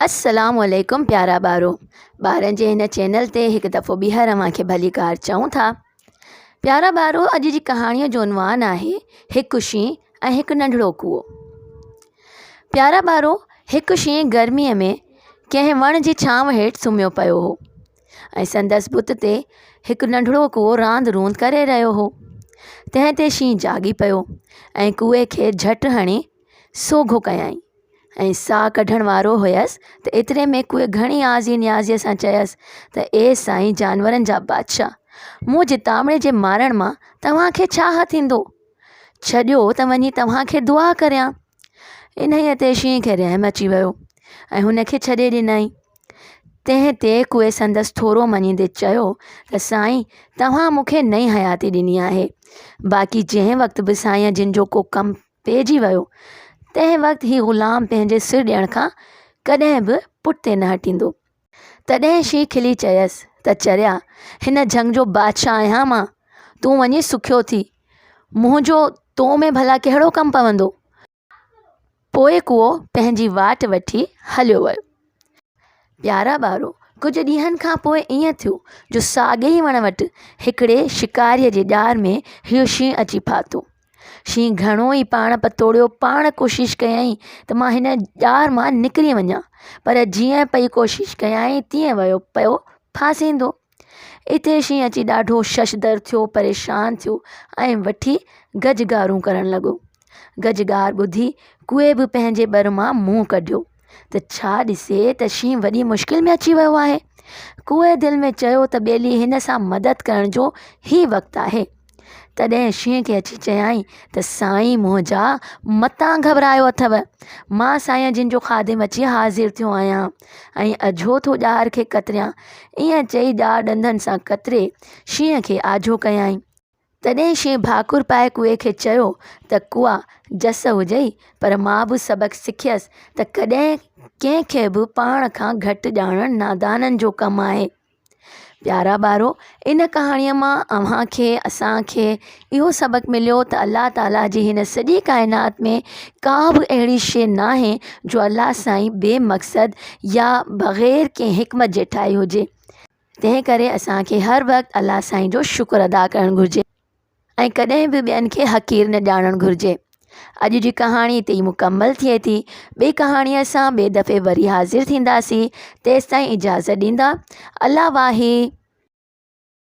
السلام عليڪم پيارا ٻارو ٻارن جي هن چينل تي هڪ دفعو ٻيهر اوهان کي ڀليڪار چئون ٿا پيارا ٻارو اڄ جي ڪهاڻيء جو عنوان آهي هڪ شينهن ۽ هڪ ننڍڙو ڪوئو پيارا ٻارو هڪ شينهن گرميء ۾ ڪنهن وڻ جي ڇانو هيٺ سمهيو پيو هو ۽ سندس بت تي هڪ ننڍڙو ڪوئو راند روند ڪري رهيو هو تنهن تي شينهن جاڳي پيو ۽ ڪوئي کي جهٽ هڻي سوگهو ڪيائين ۽ ساهه ڪڍڻ وارو هيس ته ايتري ۾ ڪوئي گهڻي آزي نيازيء سان چيس ته اي سائين جانورن جا بادشاهه! مون جتامڙي جي مارڻ مان توهان کي ڇا هٿ ايندو؟ ڇڏيو ته وڃي توهان کي دعا ڪريان. انهيء تي شينهن کي رحم اچي ويو ۽ هن کي ڇڏي ڏنائين. تنهن تي ڪوئي سندس ٿورو مڃيندي چيو ته سائين توهان مون کي نئين حياتي ڏني آهي، باقي جنهن وقت به سائين جن جو ڪو ڪم پئجي ويو، تنهن وقت هي غلام پنهنجي سر ڏيڻ کان ڪڏهن به پٺتي نه هٽيندو. تڏهن شينهن کلي چيس ته چريا، هن جهنگ جو بادشاهه آهيان مان، تون وڃي سکيو ٿي، منهنجو تو ۾ ڀلا ڪهڙو ڪم پوندو؟ پوء ڪوئو پنهنجي واٽ وٺي هليو ويو. پيارا ٻارو! ڪجهه ڏينهن کان پوء ائين ٿيو جو ساڳئي ئي وڻ وٽ هڪڙي شڪاريء جي ڄار ۾ هيء شينهن اچي ڦاٿو. شينهن گهڻو ئي پاڻ پتوڙيو، پاڻ ڪوشش ڪيائين ته مان هن ڄار مان نڪري وڃان، پر جيئن پئي ڪوشش ڪيائين تيئن ويو پيو ڦاسيندو. اتي شينهن اچي ڏاڍو ششدر ٿيو، پريشان ٿيو ۽ وٺي گجگارون ڪرڻ لڳو. گجگار ٻڌي ڪوئي به پنهنجي ٻر مان منهن ڪڍيو ته ڇا ڏسي ته شينهن وڏي مشڪل ۾ اچي ويو آهي. ڪوئي دل ۾ چيو ته ٻيلي هن سان مدد ڪرڻ جو هي وقت آهي. تڏهن شينهن کي اچي چيائين ته سائين منهنجا متان گهٻرايو اٿو، مان سائين جن جو خادم اچي حاضر ٿيو آهيان ۽ اجهو ٿو ڄار کي ڪتريان. ائين چئي ڄار ڏندن سان ڪتري شينهن کي آجو ڪيائين. تڏهن شينهن ڀاڪر پائي ڪوئي کي چيو ته ڪوئا جس هجئي پر مان به سبق سکيس ته ڪڏهن ڪنهن کي به پاڻ کان گهٽ ڄاڻڻ نادانن جو ڪم آهي. پيارا ٻارو! ان ڪهاڻيء مان اوهان کي، اسان کي، اهو سبق مليو ته الله تعاليٰ جي هن سڄي ڪائنات ۾ ڪا به اهڙي شيء ناهي جو الله سائين بي مقصد يا بغير ڪنهن حڪمت جي ٺاهي هجي. تنهن ڪري اسان کي هر وقت الله سائين جو شڪر ادا ڪرڻ گهرجي. ۽ ڪڏهن به ٻين کي حقير نه ڄاڻڻ گهرجي. اڄ جي ڪهاڻي هتي ئي مڪمل ٿئي ٿي. ٻي ڪهاڻيء سان ٻئي دفعي وري حاضر ٿينداسين. تيستائين اجازت ڏيندا. الله واهي.